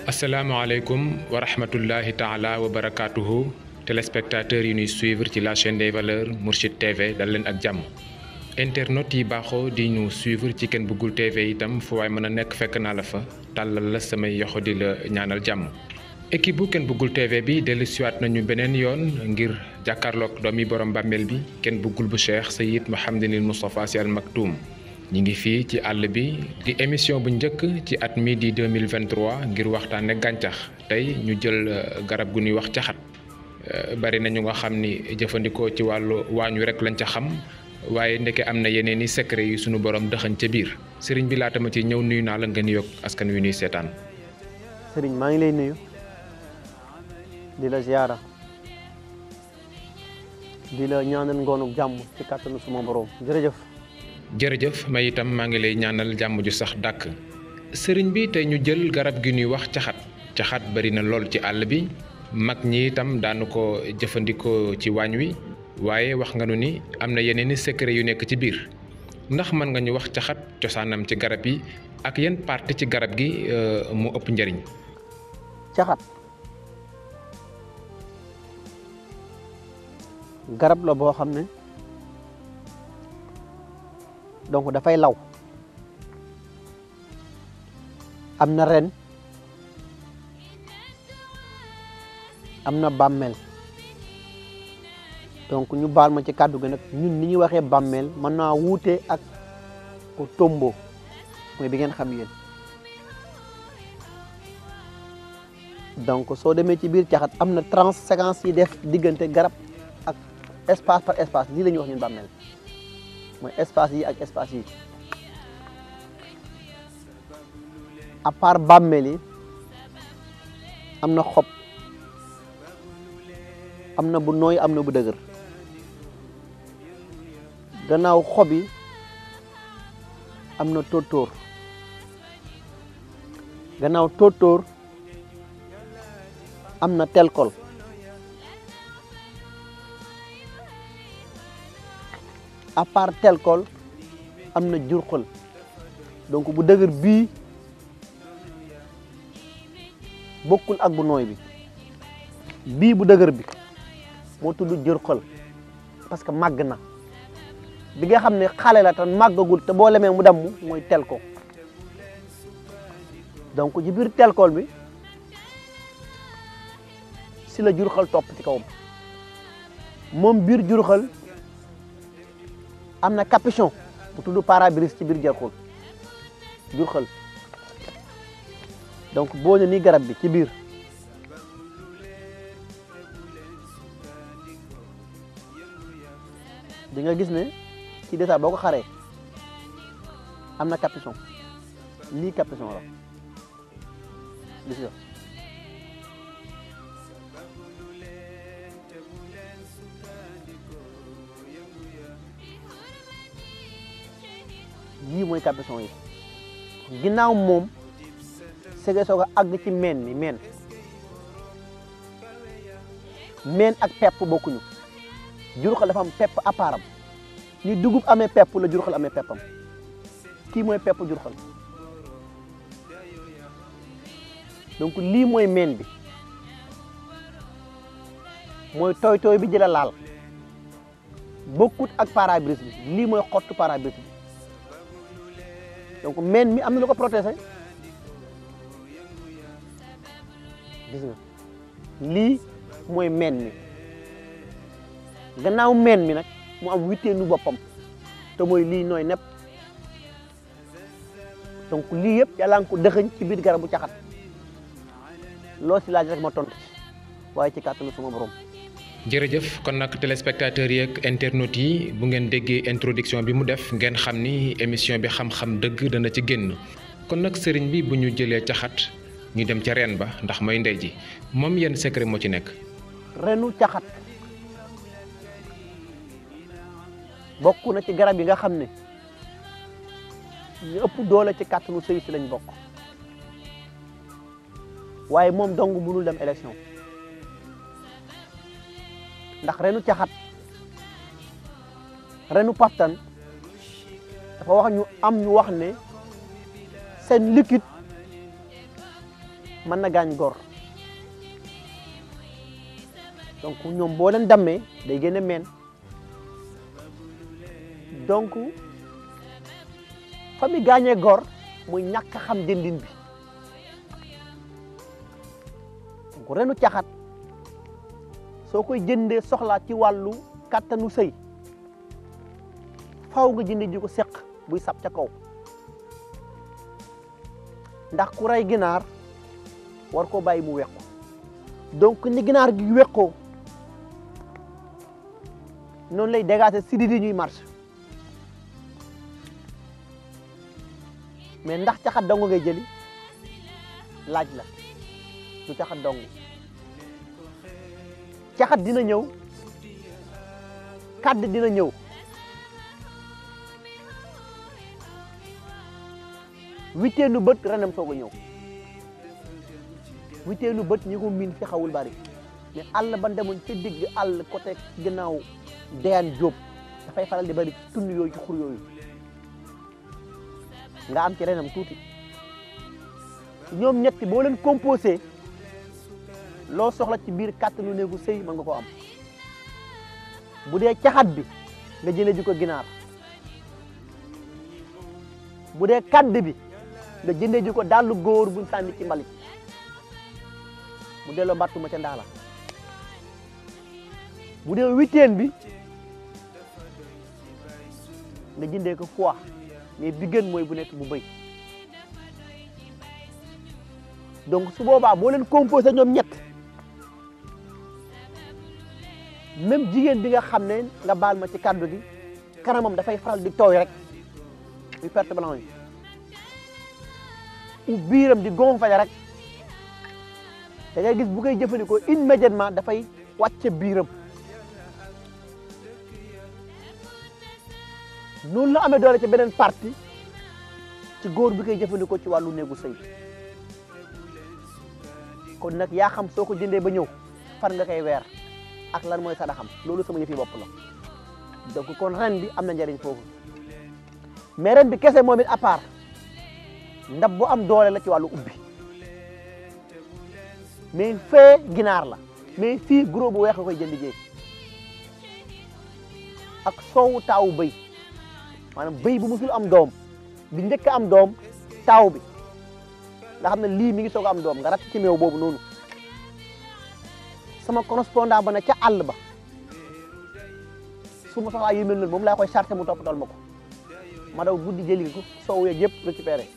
asalaamaaleykum wa rahmatullahi taala wa barakaatuhu téléspectateurs yi ñuy suivre ci la chaîne des valeurs Mourchid TV dal leen ak jàmm internautes yi baaxoo di ñu suivre ci Ken Bougoul TV itam fu waay mën a nekk fekk naa la fa tàllal la samay yoxo di la ñaanal jàmm équipe bu Ken Bougoul TV bi dellusiwaat nañu beneen yoon ngir jàkkaarloog doomi borom bàmmeel bi Ken Bougoul bu Cheikh Seyyid Mouhamadinil Moustapha Sy Al Maktoum ñi ngi fii ci àll bi di émission bu njëkk ci at mi di 2023 ngir waxtaane gàncax tey ñu jël garab gu ñuy wax caxat bari na ñu nga xam ni jëfandikoo ci wàllu waañu rek lañ ca xam waaye ndeke am na yeneen i secret yi sunu borom dëxañ ca biir sëriñ bi laata ma ci ñëw nuyu naa la nga nuyoog askan wi nuy seetaan. sëriñ maa ngi lay nuyu di la ziara di la ñaanal ngoonu jàmm ci kàttanu suma borom jërëjëf. jërëjëf may itam maa ngi lay ñaanal jàmm ju sax dàkk sëriñ bi tey ñu jël garab gi ñuy wax caxat bari na lool ci àll bi mag ñi itam daanu ko jëfandikoo ci waañ wi waaye wax nga nu ni am na yeneen i secret yu nekk ci biir ndax mën nga ñu wax caxat cosaanam ci garab yi ak yenn partie ci garab gi mu ëpp njariñ. caxat garab la boo xam ne donc dafay law am na ren am na bàmmeel donc ñu baal ma ci kàddu gi nag ñun ni ñuy waxee bàmmeel mën naa wuute ak ko tombo mooy bi ngeen xam yéen donc soo demee ci biir caxat am na transséquence yi def diggante garab ak espace par espace lii la ñuy wax ñun bàmmeel mooy espace yi ak espace yi à part bàmmeel yi am na xob am na bu nooy am na bu dëgër gannaaw xob yi am na tóotóor gannaaw tóotóor am na telkol à part telkol am na jurxal donc bu dëgër bii bokkul ak bu nooy bi bii bu dëgër bi moo tudd jurxal parce que màgg na bi nga xam ne xale la tan màggagul te boo lemee mu damm mooy telko donc ci biir telkol bi si la jurxal topp ci kawam moom biir jurxal am na capuchon bu tudd pare-brise ci biir jurxal donc boo ne nii garab bi ci biir di nga gis ne ci déjà boo ko xaree am na capuchon lii capuchon la gis nga yii mooy capuchon yi ginnaaw moom sege soog a àgg ci meen ak pepp bokkuñu jurxal dafa am pepp apparam ni dugub amee pepp la jurxal amee peppam kii mooy pepp jurxal donc lii mooy meen bi mooy tooy bi jëla laal bokkut ak pare-brise bi lii mooy xottu pare-brise bi donc meen mi am na lu ko protéger gis nga lii mooy meen mi gannaaw meen mi nag mu am witteenu boppam te mooy lii nooy nepp donc lii yëpp yàlla nga ko dëxëñ ci biir garabu caxat loo si laaj rek ma tontu waaye ci kàttanu sama borom. jërëjëf kon nag téléspectateurs yi ak internautes yi bu ngeen déggee introduction bi mu def ngeen xam ni émission bi xam-xam dëgg dana ci génn kon nag sëriñ bi bu ñu jëlee caxat ñu dem ca reen ba ndax mooy ndey ji moom yenn secret moo ci nekk. renu caxat bokk na ci garab yi nga xam ne ñu ëpp doole ci kàttanu sëy si lañ bokk waaye moom dong mënul dem élection ndax renu caxat renu paftan dafa wax ñu am ñu wax ne seen liquide mën na gaañ gor donc ñoom boo leen dammee day génne meen donc fa mi gaañee gor muy ñàkk xam jëndin bi donc renu caxat soo koy jëndee soxlaa ci wàllu kàttanu sëy faw nga jëndee ji ko seq buy sab ca kaw ndax ku rey ginaar war koo bàyyi mu wequ donc ni ginaar gi weqoo noonu lay dégager sidit yi ñuy marche mais ndax caxat dong ngay jëli laaj la du caxat dong caxat dina ñëw kàdd dina ñëw witeenu bët renam soog a ñëw witeenu bët ñi ko miin fi xawul bari mais àll ban demoon ca digg àll côté gannaaw Deyaan Jóob dafay faral di bari ci tund yooyu ci xur yooyu nga am ci renam tuuti ñoom ñetti boo leen composé loo soxla ci biir kàttanu néegu sëy mën nga ko am bu dee caxat bi nga jëlee ji ko ginaar bu dee kàdd bi nga jëndee ji ko dallu góor buñ sànni ci mbalit mu delloo mbattuma ca ndaala bu dee witeen bi nga jëndee ko foie mais bi gën mooy bu nekk bu bëy donc su boobaa boo leen composé ñoom ñett même jigéen bi nga xam ne nga baal ma ci kàddu gi kanamam dafay faral di tooy rek muy perte blanche u biiram di gonfale rek da ngay gis bu koy jëfandikoo immédiatement dafay wàcce biiram noonu la amee doole ci beneen partie ci góor bi koy jëfandikoo ci wàllu néegu sëy kon nag yaa xam soo ko jëndee ba ñëw fan nga koy weer ak lan mooy sadaxam loolu sama yëfi bopp la donc kon ren bi am na njëriñ foofu mais ren bi kese moom it à part ndab bu am doole la ci wàllu ubbi mais fee ginaar la mais fii gros bu weex nga koy jënd jee ak soowu taawu bëy maanaam bëy bu musul am doom bi njëkk am doom taaw bi nga xam ne lii mi ngi soog a am doom nga ratt ci meew boobu noonu sama correspondant ba ne ca àll ba su ma soxlaa yu mel noonu moom laa koy chargé mu toppatoo ma ko ma daw guddi jëli ko soow yeeg yëpp récupéré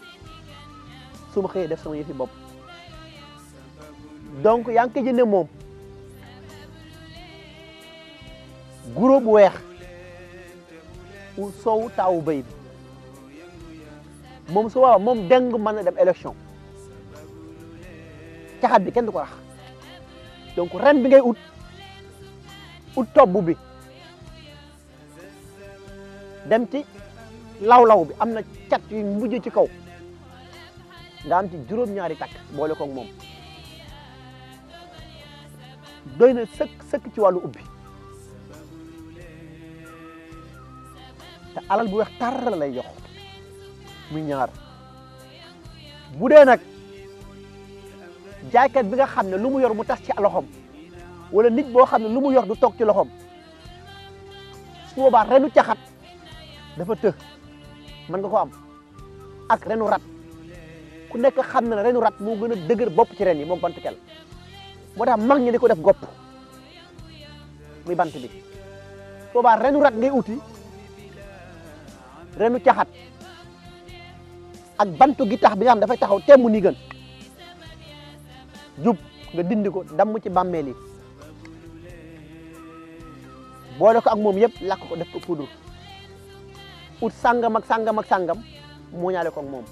su ma xëyee def sama yëfi bopp donc yaa ngi koy jëndee moom guro bu weex u soow taawu béy bi moom su boobaa moom deng mën na dem élection caxat bi kenn du ko rax donc ren bi ngay ut tobb bi dem ci law-law bi am na cat yu mujj ci kaw nga am ci juróom-ñaari takk boole koog moom doy na sëkk ci wàllu ubbi te alal bu weex tar la lay jox muy ñaar bu dee nag jaaykat bi nga xam ne lu mu yor mu tas ci loxoom wala nit boo xam ne lu mu yor du toog ci loxoom su boobaa renu caxat dafa të mën nga ko am ak renu rat ku nekk xam na ne renu rat moo gën a dëgër bopp ci ren yi moom bant kel moo tax mag ñi di ko def gopp muy bant bi su boobaa renu rat ngay uti renu caxat ak bantu gi tax bi nga xam dafay taxaw temmu ni gën jub nga dindi ko damm ci bàmmeel yi boole ko ak moom yëpp lakk ko def ko poudre ut sàngam ak sàngam ak sàngam moo ñaale ko ak moom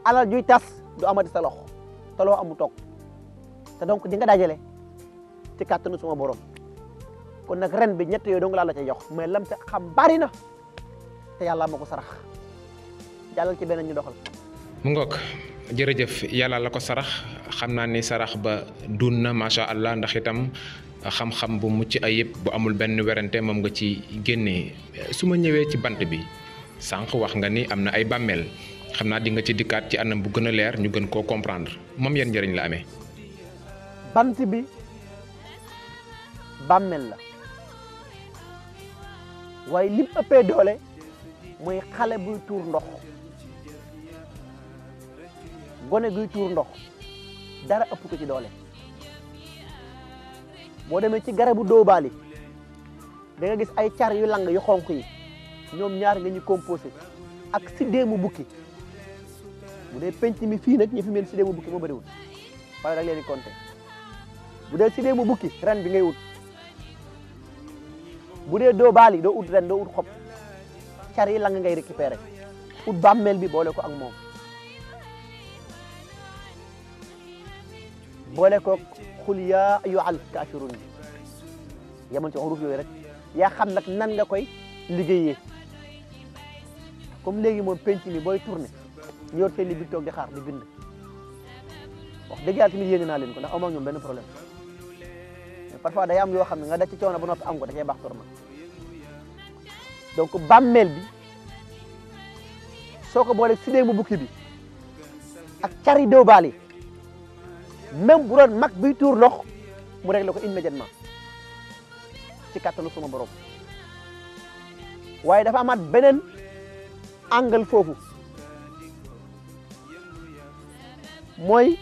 alal juy tas du amati sa loxo te loo amu toog te donc di nga dajale ci kàttanu suma borom kon nag ren bi ñett yooyu dong laa la ca jox mais lam ca xam bari na te yàlla ma ko sarax jàllal ci beneen ñu doxal. mu ngoog jërëjëf yàlla la ko sarax xam naa ni sarax ba dun na macha allah ndax itam xam-xam bu mucc ayib bu amul benn werante moom nga ci génnee su ma ñëwee ci bant bi sànq wax nga ni am na ay bàmmeel xam naa di nga ci dikkaat ci anam bu gën a leer ñu gën koo comprendre moom yan njëriñ la amee. bant bi bàmmeel la waaye lim ëppee doole mooy xale buy tuur ndox gone guy tuur ndox dara ëpp ko ci doole boo demee ci garabu dóobaali da nga gis ay car yu lang yu xonq yi ñoom ñaar nga ñu composé ak sidéemu bukki bu dee penc mi fii nag ñu fi mel sidéemu bukki moo bëriwul wala da leen di compter bu dee sidéemu bukki ren bi ngay ut bu dee dóobaali doo ut ren doo ut xob car yi lang ngay récupéré ut bàmmeel bi boole ko ak moom boole ko xul yaa ayyuhal kaafiruun yemoon ci xuruf yooyu rek yaa xam nag nan nga koy liggéeyee comme léegi moom penc mi booy tourné ñu yor seen i biir toog di xaar di bind wax dëgg yàlla tamit yéene naa leen ko ndax amoo ñoom benn problème mais parfois day am yoo xam ne nga daj ci coono ba noppi am ko da cee baax torna donc bàmmeel bi soo ko boolee sidéemu bukki bi ak cari dóobaal yi même bu doon mag biy tuur ndox mu réglé ko immédiatement ci kattanu suma borom waaye dafa amaat beneen angle foofu mooy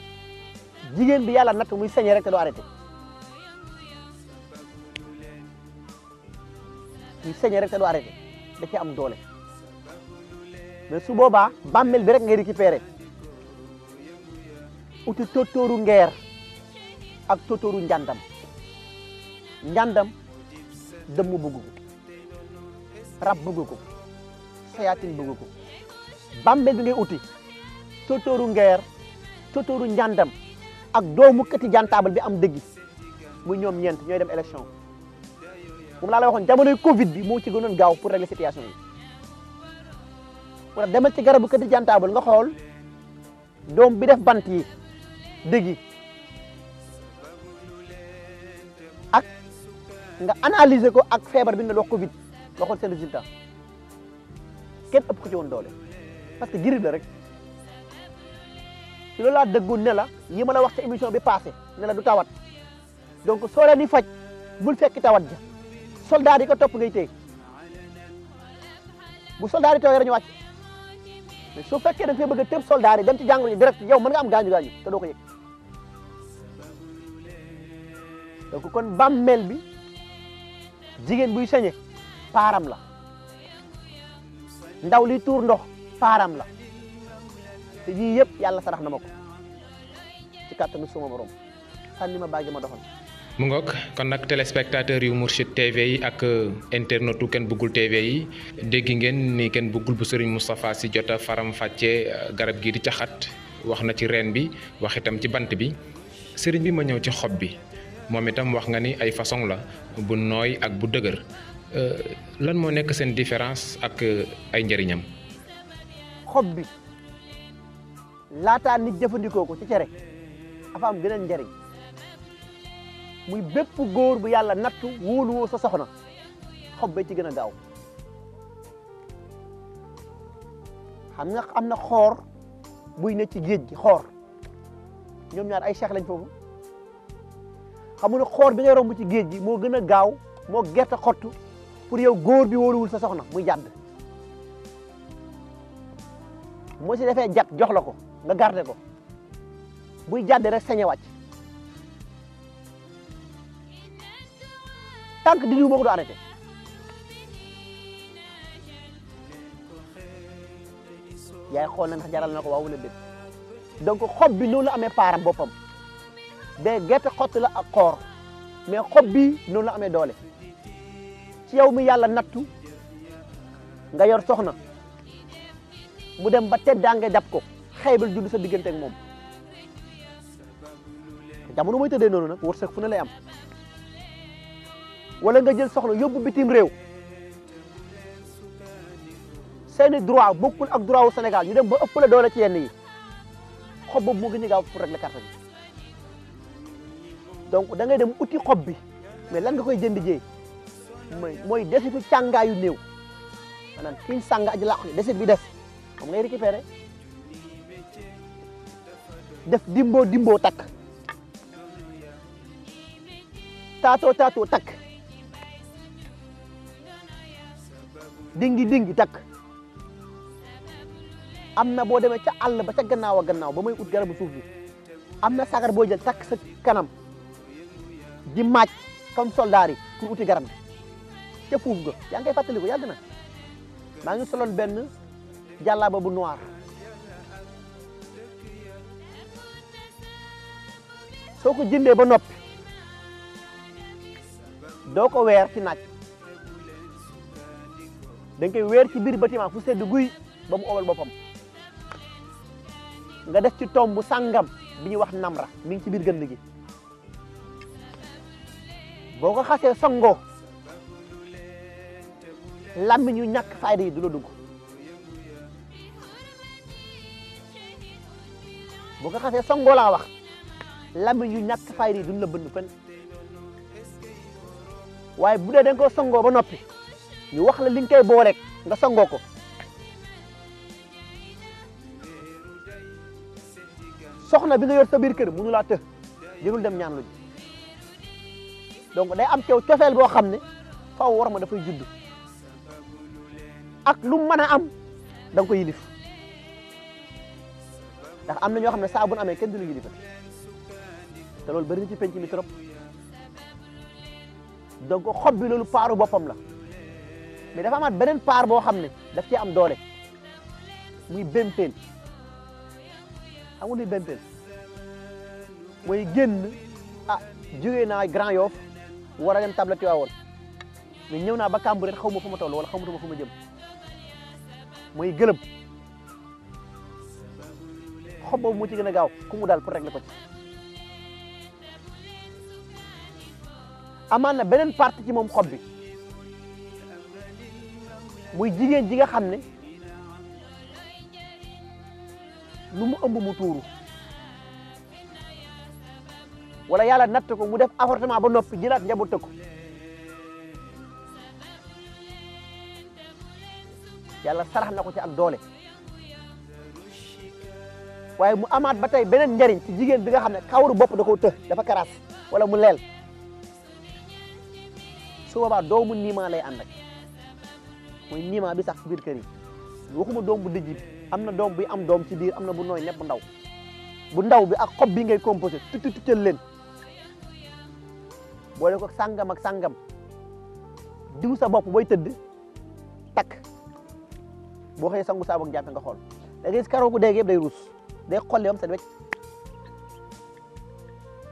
jigéen bi yàlla natt muy sañe rek te doo arrêté muy sañe rek te doo arrêté da ci am doole mais su boobaa bàmmeel bi rek ngay récupéré uti tóotóoru ngeer ak tóotóoru njàndam dëmm bëgg ko rab bëgg ko sayaatin bëgg ko bàmmeel bi ngay uti tóotóoru ngeer tóotóoru njàndam ak doomu këti jantaabal bi am dëggi muy ñoom ñeent ñooy dem élection moom laa la waxoon jamonoy Covid bi moo ci gënoon gaaw pour régler situation yi wala demal ci garabu këti jantaabal nga xool doom bi def bant yi dëggi ak nga analyser ko ak feebar bi ñu wax Covid nga xool seen résultat kenn ëpp ko ci woon doole parce que girib la rek ci loolu laa dëggoon ne la yi ma la wax ci émission bi passé ne la du tawat donc soo leen di faj bul fekk tawat ja soldat yi ko topp ngay téye bu soldat yi tooyee rek ñu wàcc mais soo fekkee da nga fay bëgg a tëb soldat yi dem ci jàngoro ji direct yow mën nga am gaañu te doo ko yëg donc kon bàmmeel bi jigéen buy sañe paaram la ndaw li tuur ndox paaram la te yii yëpp yàlla sarax na ma ko ci kàttanu suma borom sànni ma baagi ma doxal mu ngoog kon nag téléspectateur yu Mourchid TV yi ak internetu Ken Bougoul TV yi dégg ngeen ni Ken Bougoul bu Serigne Moustapha Sy jot a faram fàccee garab gii di caxat wax na ci reen bi wax itam ci bant bi Serigne bi ma ñëw ci xob bi moom itam wax nga ni ay façon la bu nooy ak bu dëgër lan moo nekk seen différence ak ay njëriñam. xob bi laataa nit jëfandikoo ko ci cere dafa am geneen njëriñ muy bépp góor bu yàlla nattu wóoluwoo sa soxna xob ba ci gën a gaaw xam nga am na xoor buy ne ci géej gi xoor ñoom ñaar ay cheikh lañ foofu xamu ne xoor bi ngay romb ci géej gi moo gën a gaaw moo gerte xottu pour yow góor bi wóoluwul sa soxna muy jàdd moo si defee jat jox la ko nga garder ko buy jàdd rek sañe wàcc tant que diw moo ko du arrêté yaay xool na ndax jaral na ko waaw wala déet donc xob bi noonu la amee paaram boppam de gerte xott la ak xoor mais xob bi noonu la amee doole ci yow mi yàlla nattu nga yor soxna mu dem ba teddaange dab ko xeebal judd sa diggante ak moom jamono mooy tëddee noonu nag wërsëg fu ne lay am wala nga jël soxna yóbbu bitim réew seeni droit bokkul ak droit wu Sénégal ñu dem ba ëpp la doole ci yenn yi xob boobu moo gën a gaaw pour régler carte bi donc da ngay dem uti xob bi mais lan nga koy jënd jee mooy desitu càngaayu néew maanaam kiñ sàng aji làqu desit bi des xam ngay récupéré def dimbo takk taato takk dingi takk am na boo demee ca àll ba ca gannaaw ba may ut garabu suuf bi am na sagar boo jël takk sa kanam di maaj comme soldat yi pour uti garab ca fuuf ga yaa ngi koy fàttali ko yàgg na maa ngi soloon benn jàllaaba bu noir soo ko jëndee ba noppi doo ko weer ci naaj da nga koy weer ci biir bâtiment fu sedd guy ba mu owal boppam nga def ci tomb sangam bi ñuy wax namra mi ngi ci biir gënd gi boo ko xasee sangoo làmmiñ yu ñàkk fayda yi du la dugg boo ko xasee sangoo laa wax làmmiñ yu ñàkk fayda yi duñ la bënn fenn waaye bu dee da nga ko sangoo ba noppi ñu wax la li nga koy booleeg nga sangoo ko soxna bi nga yor sa biir kër mënu laa të jërul dem ñaan lu ji donc day am teew cofeel boo xam ne faw war ma dafay judd ak lu mën a am da nga ko yilif ndax am na ñoo xam ne saa bu nu amee kenn du lu yilifati te loolu bëri na ci penc mi trop donc xob bi loolu paaru boppam la mais dafa amaat beneen paar boo xam ne daf cee am doole muy bémpéen xam nga luy bémpéen mooy génn jógee naa Grand Yoff war a dem Tabla Tivaouane mais ñëw naa ba Cambérène xaw ma fu ma toll wala xamatuma fu ma jëm mooy gëlëm xob boobu mu ci gën a gaaw ku mu daal pour régler ko ci amaan na beneen partie ci moom xob bi muy jigéen ji nga xam ne lu mu ëmb mu tuuru wala yàlla natt ko mu def avortement ba noppi jëlaat njaboot ko yàlla sarax na ko ci ak doole waaye mu amaat ba tey beneen njariñ ci jigéen bi nga xam ne kawaru bopp da koo të dafa karaas wala mu leel su boobaa doomu niimaa lay ànd ak mooy niimaa bi sax ci biir kër yi waxuma doom bu dijj bi am na doom bi am doom ci biir am na bu nooy nepp bu ndaw bi ak xob bi ngay composé tuccal leen boole ko sàngam ak sàngam diw sa bopp booy tëdd takk boo xëyee sangu saabu ak jàpp nga xool da ngay gis karaw gu dee yëpp day ruus day xolli bam set wecc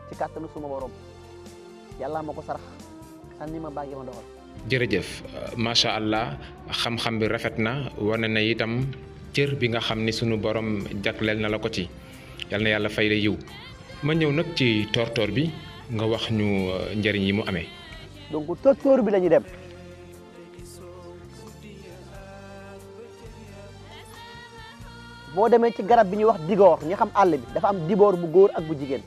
ci kàttanu suma borom yàlla ma ko sarax sànni ma baagi ma doxal. jërëjëf macha allah xam-xam bi rafet na wane na itam cër bi nga xam ni sunu borom jagleel na la ko ci yal na yàlla fay la yiw ma ñëw nag ci tortoor bi nga wax ñu njëriñ yi mu amee. donc tortoor bi la ñu dem boo demee ci garab bi ñuy wax digoor ñu xam àll bi dafa am diboor bu góor ak bu jigéen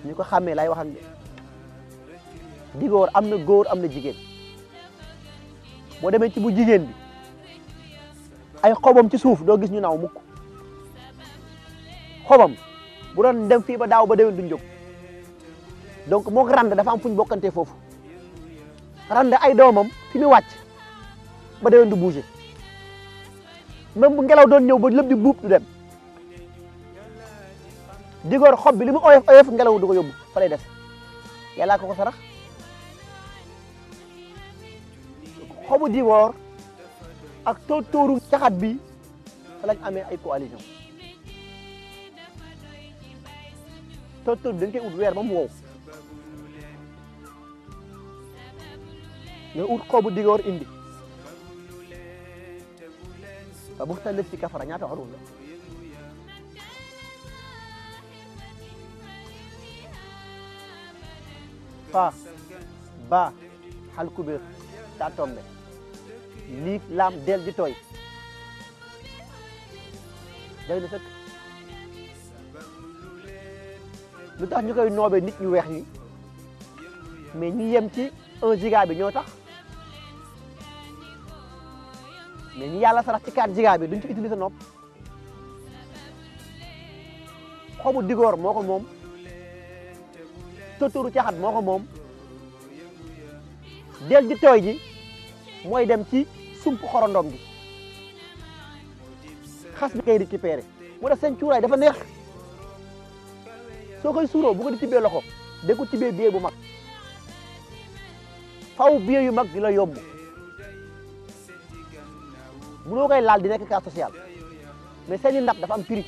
ñu ko xàmmee lay wax ak digoor am na góor am na jigéen boo demee ci bu jigéen bi ay xobam ci suuf doo gis ñu naaw mukk xobam bu doon dem fii ba daaw ba déwén duñ jóg donc moo rand dafa am fu ñu bokkantee foofu rand ay doomam fi mu wàcc ba déwén du bouger même bu ngelaw doon ñëw ba lépp di buub du dem digoor xob bi li mu oyof oyof ngelaw du ko yóbbu fa lay des yàllaa ko sarax xobu digoor ak tóotóoru caxat bi fa lañ amee ay coalition tóotóor bi dañ koy ut weer ba mu wow nga ut xobu digoor indi ba bu ta lëf ci kafara ñaata xarul la fa ba xal kubéer taa tombe liif laam del di tooy day na sëkk lu tax ñu koy noobee nit ñu weex ñi mais ñi yem ci 1 giga bi ñoo tax mais ñi yàlla sarax ci 4 giga bi duñ ci utiliser nopp xobu digoor moo ko moom tóortóoru caxat moo ko moom del ji tooy ji mooy dem ci sump xorondom gi xas bi koy récupéré mu def seen cuuraay dafa neex soo koy suuroo bu ko di tibbee loxo da ko tibbee biee bu mag faw biee yu mag di la yomb munoo koy laal di nekk cas social mais seeni ndab dafa am prix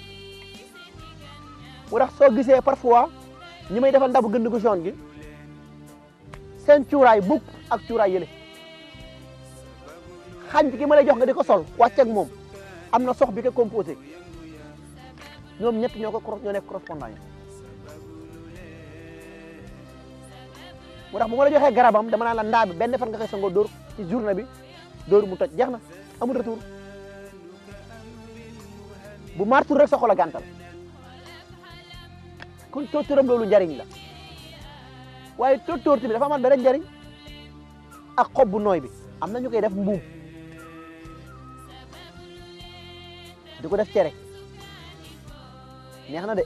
mu tax soo gisee parfois ñi may defal ndabu gënd gu jaune gi seen cuuraay bukk ak cuuraay yële xañ ki ma lay jox nga di ko sol wàcc ak moom am na sox bi ko composé ñoom ñett ñoo nekk correspondant yi mu tax bu ma la joxee garabam dama naan la ndaa bi benn fan nga koy sangoo dóor ci journée bi dóor mu toj jeex na amul retour bu martur rek sa xol a gàntal kon tóortóoram loolu njariñ la waaye tóortóor tamit dafa amaat beneen njariñ ak xob bu nooy bi am na ñu koy def mbuum di ko def cere neex na de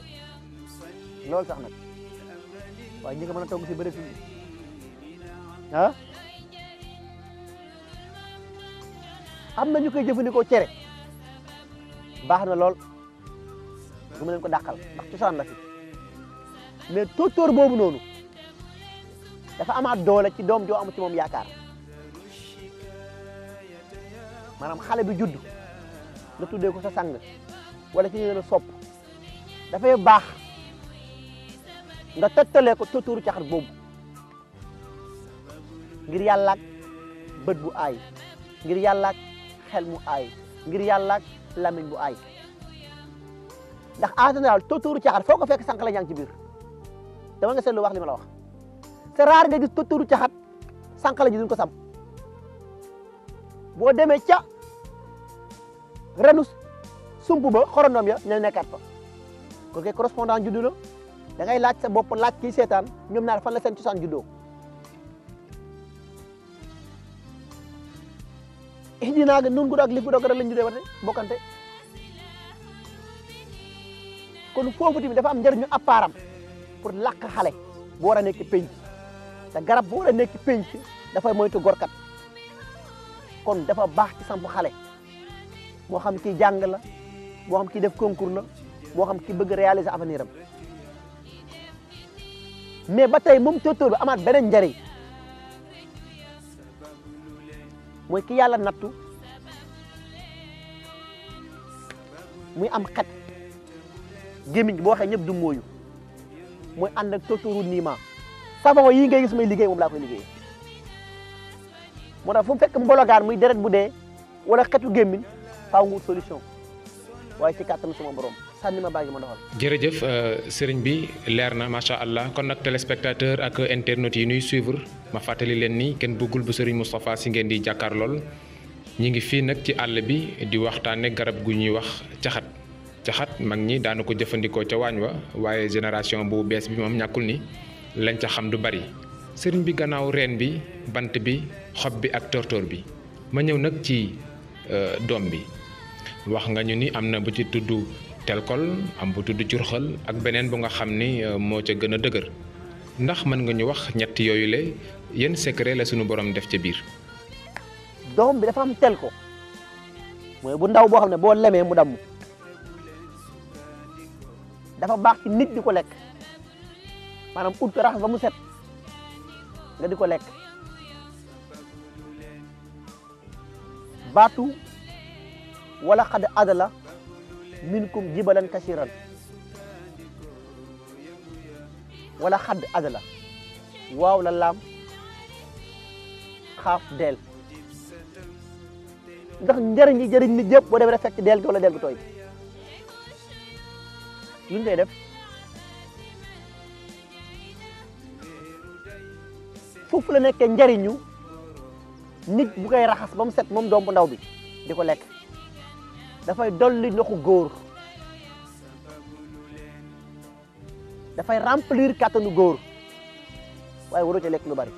loolu sax nag waaye ñi ko mën a togg si bëri fi ah am na ñu koy jëfandikoo cere baax na lool du ma leen ko dàqal ndax cosaan la fi mais tóortóor boobu noonu dafa amaat doole ci doom joo am ci moom yaakaar maanaam xale bi judd nga tuddee ko sa sang wala ci ngeen a sopp dafay baax nga tëttalee ko tóortóoru caxat boobu ngir yàllaak bët bu aay ngir yàllaak xel mu aay ngir yàllaak lamiñ bu aay ndax en général tóortóoru caxat foo ko fekk sànq la ñaa ngi ci biir dama nga seetlu wax li ma la wax c'est rare nga gis tóortóoru caxat sànq la ji duñ ko sam boo demee ca renu sump ba xorondom ya ña nekkaat fa kon kay correspondant juddu la da ngay laaj sa bopp laaj kii seetaan ñoom ñaar fan la seen cosaan juddoo dinaa ga nun gu ak lif gu doog rek lañ juddee wate bokkante kon foofu tamit dafa am njëriñu appaaram pour làkk xale bu war a nekk penc te garab bu war a nekk penc dafay moytu gorkat kon dafa baax ci samp xale moo xam kii jàng la moo xam kii def concours la moo xam kii bëgg réaliser avenir am mais ba tey moom tóortóor bi amaat beneen njëriñ mooy ki yàlla nattu muy am xet gémmiñ boo waxee ñëpp du mooyu mooy ànd ak tóortóoru niima savon yi ngay gis may liggéey moom laa koy liggéey moo tax fu mu fekk mbologaan muy deret bu dee wala xetu gémmiñ faaw nga wut solution waaye ci kàttanu sama borom sànni ma bàyyi ma doxal. jërëjëf sëriñ bi leer na macha allah kon nag téléspectateur ak internautes yi ñuy suivre ma fàttali leen ni kenn bëggul bu sëriñ Moustapha Sy ngeen di jàkkaar lool ñi ngi fii nag ci àll bi di waxtaane garab gu ñuy wax caxat caxat mag ñi daana ko jëfandikoo ca waañ wa waaye génération bu bees bi moom ñàkkul ni lañ ca xam du bari sëriñ bi gannaaw reen bi bant bi xob bi ak tóortóor bi ma ñëw nag ci doom bi wax nga ñu ni am na bu ci tudd telkol am bu tudd curxal ak beneen bu nga xam ni moo ca gën a dëgër ndax mën nga ñu wax ñett yooyu la yéen secret la suñu borom def ca biir. doom bi dafa am telko mooy bu ndaw boo xam ne boo lemee mu damm dafa baax ci nit di ko lekk maanaam ut ko raxas ba mu set nga di ko lekk baatu wala xad adala minkum jibalan kasiran wala xadd adala waaw la laam xaaf deel ndax njëriñ yi jëriñ nit yëpp boo demee rek fekk deel gi wala deel gu tooy lu ñu koy def foofu la nekkee njëriñu nit bu koy raxas ba mu set moom doom bu ndaw bi di ko lekk dafay dolli ndoxu góor dafay remplir kàttanu góor waaye waroo ca lekk lu bari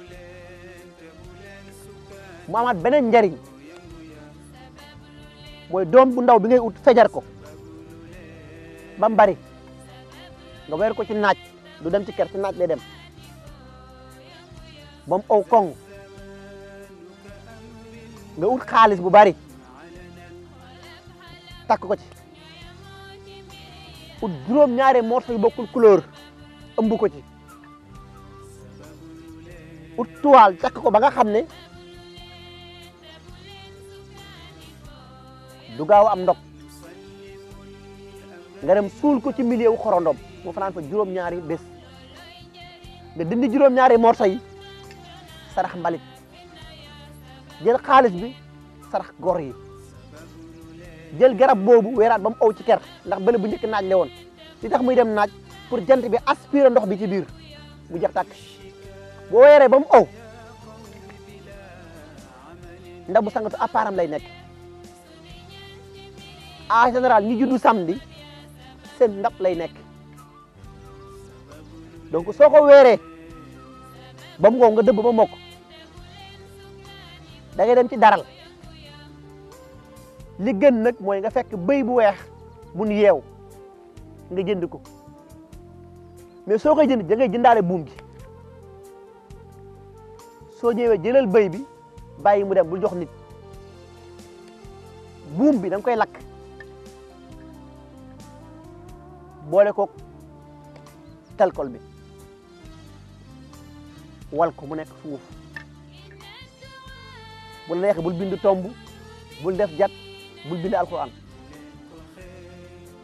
mu amaat beneen njariñ mooy doom bu ndaw bi ngay ut fejar ko ba mu bari nga weer ko ci naaj du dem ci ker ci naaj lay dem ba mu aw koŋ nga ut xaalis bu bari takk ko ci ut juróom-ñaari morceau yu bokkul couleur ëmb ko ci ut toile takk ko ba nga xam ne du gaaw am ndog nga dem suul ko ci milieu wu xorondom mu fanaan fa juróom-ñaari bés nga dindi juróom-ñaari morceau yi sarax mbalit jël xaalis bi sarax gor yi jël garab boobu weeraat ba mu aw ci ker ndax bële bu njëkk naaj la woon li tax muy dem naaj pour jant bi aspirer ndox bi ci biir mu jeex tàkk boo weeree ba mu aw ndax bu sangatu apparam lay nekk en général ñi juddu samedi seen ndab lay nekk donc soo ko weeree ba mu wow nga dëbb ba mokk da ngay dem ci daral li gën nag mooy nga fekk bëy bu weex bu nu yeew nga jënd ko mais soo koy jënd da ngay jëndaale buum gi soo ñëwee jëlal bëy bi bàyyi mu dem bul jox nit buum bi da nga koy lakk boole ko telkol bi wal ko mu nekk sunguf bu la neexee bul bind tomb bul def jat bul bind alquran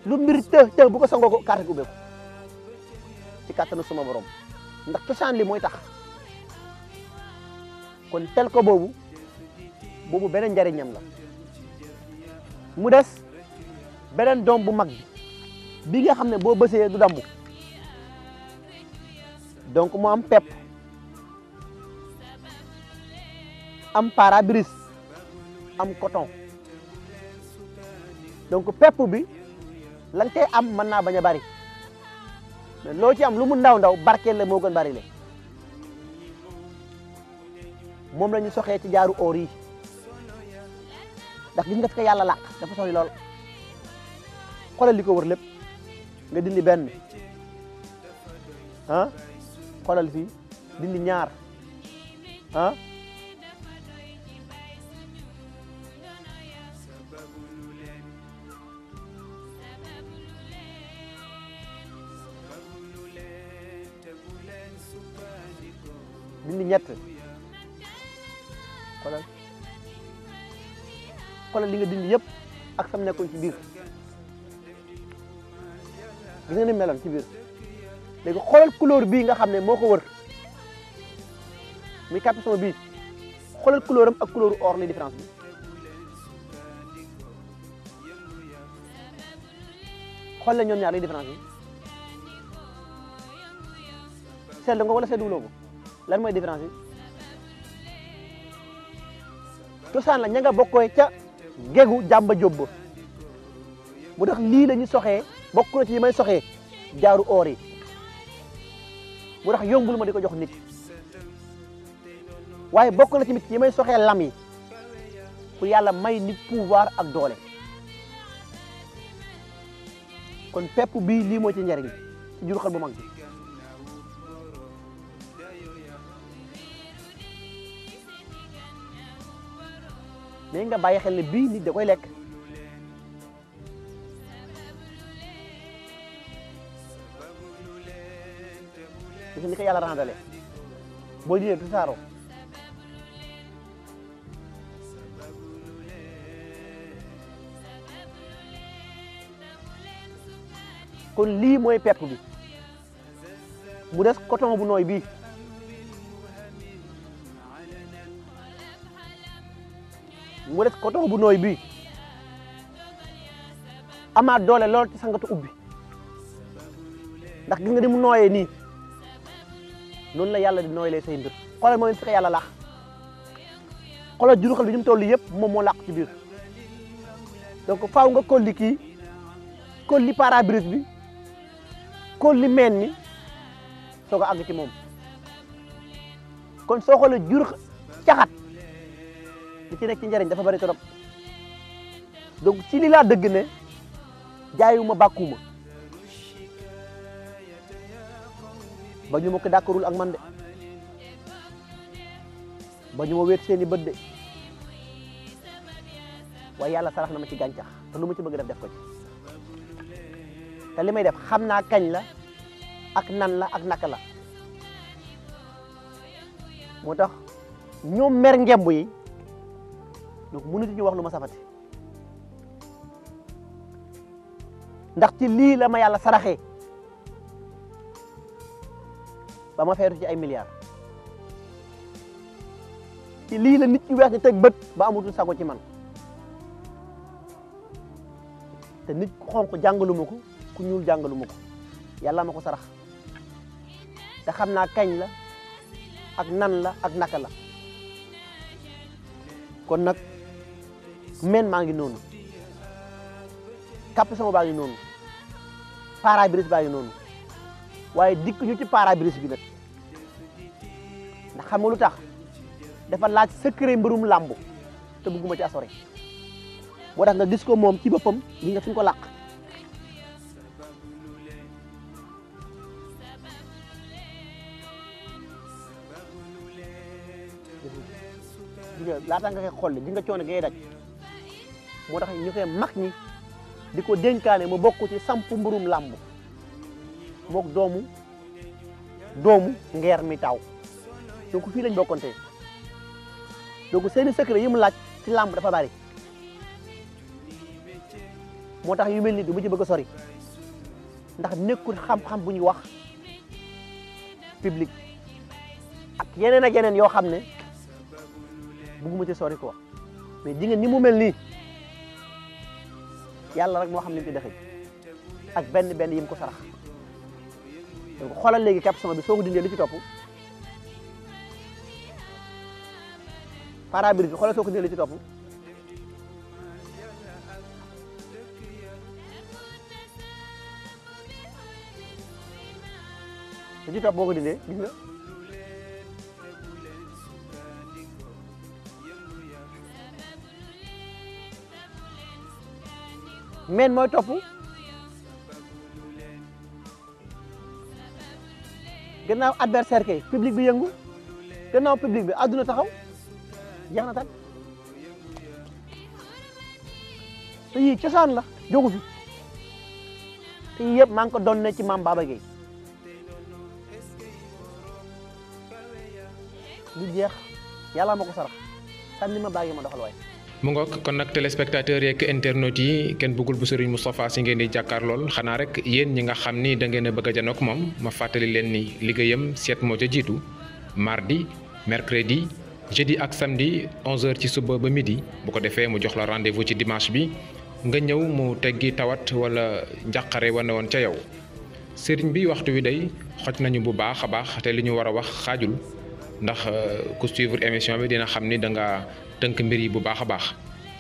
lu mbir të bu ko sangoo ko carte gi ubbeeku ci kàttanu suma borom ndax cosaan li mooy tax kon tel ko boobu beneen njariñam la mu des beneen doom bu mag bi nga xam ne boo bësee du dambu donc mu am pepp am pare-brise am coton donc pepp bi la nga am mën naa bañ a bari mais loo ci am lu mu ndaw ndaw barkeel la moo gën bari le moom la ñu soxee ci jaaru or yi ndax gis nga fi ko yàlla làq dafa soxli lool xoolal li ko wër lépp nga dindi benn ah xoolal fii dindi ñaar ah dindi ñett xoolal li nga dindi yëpp ak sam nekkoon ci biir gis nga ni meloon ci biir léegi xoolal couleur bii nga xam ne moo ko wër muy capuchon bii xoolal couleur am ak couleur or li différence bi xool la ñoom ñaar li différence bi seetlu nga wala seetlu ko lan mooy différence bi cosaan la ña nga bokkooy ca gegu jàmba jóbba mu tax lii la ñu soxee bokk na ci yi may soxee jaaru or yi mu tax yombul ma di ko jox nit waaye bokk na tamit yi may soxee lam yi pour yàlla may nit pouvoir ak doole kon pepp bii lii moo ci njariñ ci jur xel bu mag bi mais nga bàyyi xel ne bii nit da koy lekk gis ni ko yàlla randale boo jëlee tu saaro kon lii mooy pepp bi mu des coton bu nooy bii mu des coton bu nooy bii amaat doole lool ci sangatu ubbi ndax gis nga ni mu nooyee nii noonu la yàlla di nooyalee say mbir xoolal mooy fi ko yàlla laax xoolal juruxal bi ni mu toll yëpp moom moo làq ci biir donc faaw nga kolli kii kolli pare-brise bi kolli meen mi soo ko àgg ci moom kon soo xoolee jur caxat li ci nekk ci njëriñ dafa bari trop donc ci li laa dëgg ne jaayuma bàkkuma ba ñu ma ko d'accordul ak man de ba ñu ma wéet seeni bët de waaye yàlla sarax na ma ci gàncax te lu ma ci bëgg def ko ci te li may def xam naa kañ la ak nan la ak naka la moo tax ñoom mer ngemb yi donc mënutu ñu wax lu ma safati ndax ci lii la ma yàlla saraxee ba ma feetu ci ay milliards ci lii la nit ñu weex ni teg bët ba amatul sago ci man te nit ku xonq jàngalu ma ko ku ñuul jàngalu ma ko yàlla ma ko sarax te xam naa kañ la ak nan la ak naka la kon nag men maa ngi noonu kapp sama baa ngi noonu pare-brise baa ngi noonu waaye dikk ñu ci pare-brise bi nag ndax xam nga lu tax dafa laaj secret mbirum làmb te bëgguma ci assuré moo tax nga gis ko moom ci boppam gi nga fi ñu ko làq laata nga koy xolli di nga coono ngay daj moo tax ñu koy mag ñi di ko dénkaane mu bokk ci samp mbirum làmb mook doomu ngeer mi taw donc fii lañ bokkonte donc seeni secret yi mu laaj ci làmb dafa bari moo tax yu mel ni du mu ci bëgg a sori ndax nekkul xam-xam bu ñuy wax public ak yeneen yoo xam ne bëgguma ci sori quoi mais di nga ni mu mel nii yàlla rek moo xam li mu ci defee ak benn yi mu ko sarax donc xoolal léegi caption bi soo ko dindee li ci topp pare-brise bi xoolal soo ko dindee li ci topp li ci topp boo ko dindee gis nga men mooy topp gannaaw adversaire kay public bi yëngu gannaaw public bi àdduna taxaw jeex na tàkk te yii cosaan la jógu fi te yii yëpp maa ngi ko doon ne ci maam Baba Gueye lu jeex yàlla ma ko sarax sànni ma baagi ma doxal waay mu ngoog kon nag téléspectateurs yeeg internautes yi kenn bëggul bu Serigne Moustapha Sy ngeen di jàkkaar lool xanaa rek yéen ñi nga xam ni da ngeen a bëgg a janook moom ma fàttali leen ni liggéeyam seet moo ca jiitu mardi mercredi jeudi ak samedi 11h ci suba ba midi bu ko defee mu jox la rendez-vous ci dimanche bi nga ñëw mu teggi tawat wala njàqare wane woon ca yow Serigne bi waxtu wi day xoj nañu bu baax a baax te li ñu war a wax xaajul ndax ku suivre émission bi dina xam ni da nga tënk mbir yi bu baax a baax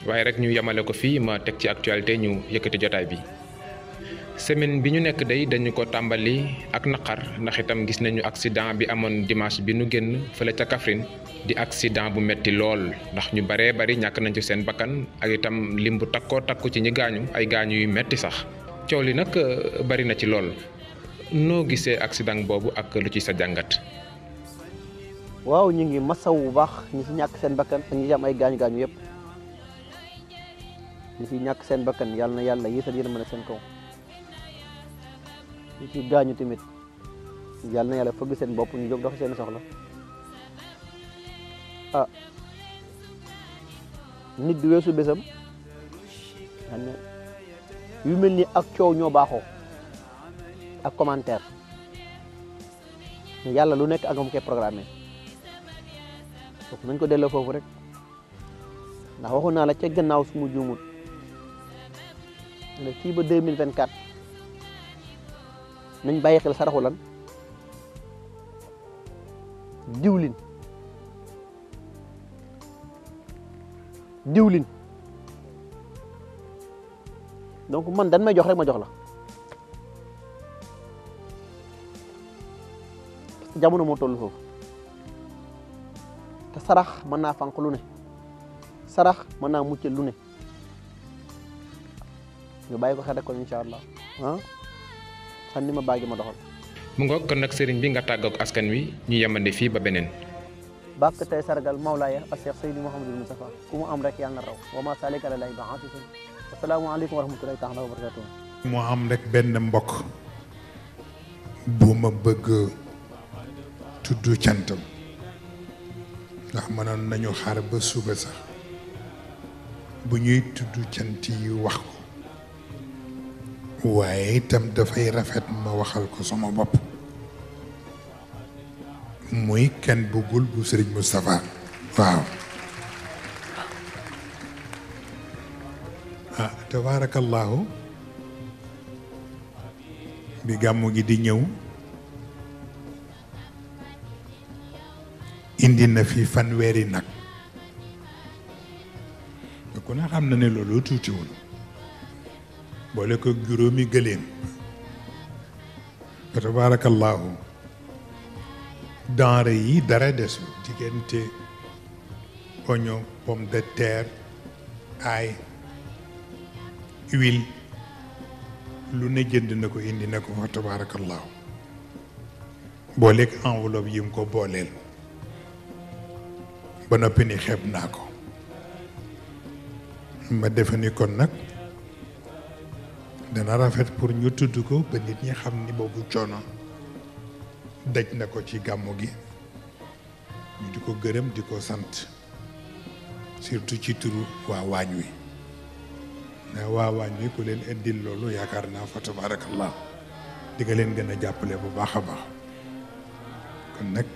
waaye rek ñu yemale ko fii ma teg ci actualité ñu yëkkati jotaay bi semaine bi ñu nekk day dañu ko tàmbali ak naqar ndax itam gis nañu accident bi amoon dimanche bi nu génn fële ca Kaffrine di accident bu metti lool ndax ñu baree bari ñàkk nañ ci seen bakkan ak itam lim bu takku ci ñi gaañu ay gaañu yu metti sax coow li nag bari na ci lool noo gisee accident boobu ak lu ci sa jàngat. waaw ñu ngi masaw bu baax ñi ci ñàkk seen bakkan ak ñi ci am ay gaañu-gaañu yëpp ñi ci ñàkk seen bakkan yàlla na yàlla yéesal yéen a mën a seen kaw ñi ci gaañu tamit yàlla na yàlla fëgg seen bopp ñu jóg dox seen soxla ah nit du weesu bésam yu mel ni ak coow ñoo baaxoo ak commentaire yàlla lu nekk ak am koy programmé nañ ko delloo foofu rek ndax waxoon naa la ca gannaaw su mu juumut ne fii ba 2024 nañ bàyyi xel saraxu lan diwlin donc man dañ may jox rek ma jox la jamono moo toll foofu te sarax mën naa fànq lu ne sarax mën naa muccal lu ne ñu bàyyi ko xel rek kon incha allah sànni ma baagi ma doxal. mu ngoog kon nag sëriñ bi nga tàggoog askan wi ñu yemande fii ba beneen. bàkk tey sargal Mawlaaya ak Cheikh Seydi Mouhamadul Moustapha ku mu am rek yàlla na raw wa ma salika ala lay ba asisin asalaamaaleykum wa rahmatulahi taala wa barakatuh. moo am rek benn mbokk bu ma bëgg tudd cantam ndax mënoon nañu xaar ba suba sax bu ñuy tudd cant yi wax ko waaye itam dafay rafet ma waxal ko sama bopp muy kenn bëggul bu Sëriñ Moustapha waaw tabaarakallaahu bi gàmmu gi di ñëw indi na fi fanweeri nag ku ne xam na ne loolu tuutiwul boole ko juróomi gëléem tabaarakallaahu denrée yi dara desul diggante oignon pomme de terre ail huile lu ne jënd na ko indi na ko fa tabaarakallaahu booleeg enveloppe yi mu ko booleel ba noppi ni xeeb naa ko ma defe ni kon nag dana rafet pour ñu tudd ko ba nit ñi xam ni boobu coono daj na ko ci gàmmu gi ñu di ko gërëm di ko sant surtout ci turu waa waañ wi ndax waa waañ wi ku leen indil loolu yaakaar naa fa tabarakallah di nga leen gën a jàppale bu baax a baax kon nag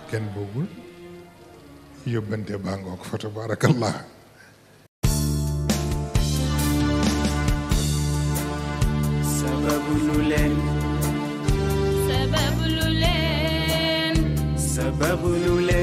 kenn boogul yóbbante baa ngoog fa tabarakallah sababu lu leen